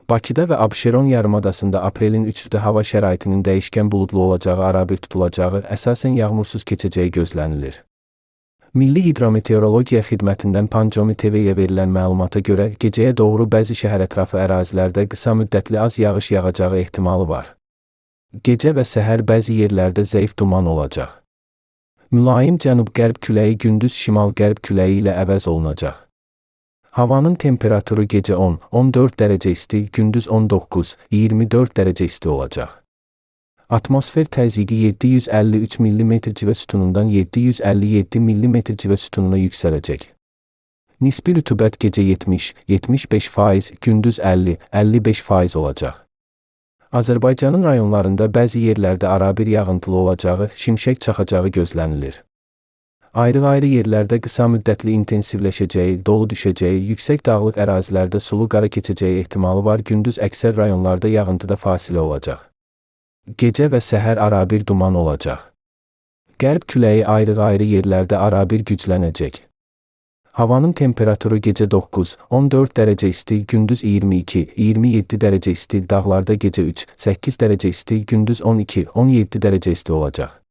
Bakıda və Abşeron yarımadasında aprelin 3-də hava şəraitinin dəyişkən buludlu olacağı, arabir tutulacağı, əsasən yağmursuz keçəcəyi gözlənilir. Milli Hidrometeorologiya Xidmətindən Pancomi TV-yə verilən məlumata görə, gecəyə doğru bəzi şəhərətrafı ərazilərdə qısa müddətli az yağış yağacağı ehtimalı var. Gecə və səhər bəzi yerlərdə zəif duman olacaq. Mülayim cənub-qərb küləyi gündüz şimal-qərb küləyi ilə əvəz olunacaq. Havanın temperaturu gecə 10-14 dərəcə isti, gündüz 19-24 dərəcə isti olacaq. Atmosfer təzyiqi 753 mm civə sütunundan 757 mm civə sütununa yüksələcək. Nisbi rütubət gecə 70-75%, gündüz 50-55% olacaq. Azərbaycanın rayonlarında bəzi yerlərdə arabir yağıntılı olacağı, şimşək çaxacağı gözlənilir. Ayrı-ayrı yerlərdə qısa müddətli intensivləşəcəyi, dolu düşəcəyi, yüksək dağlıq ərazilərdə sulu qara keçəcəyi ehtimalı var. Gündüz əksər rayonlarda yağıntıda fasilə olacaq. Gecə və səhər arabir duman olacaq. Qərb küləyi ayrı-ayrı yerlərdə arabir güclənəcək. Havanın temperaturu gecə 9-14 dərəcə isti, gündüz 22-27 dərəcə isti, dağlarda gecə 3-8 dərəcə isti, gündüz 12-17 dərəcə isti olacaq.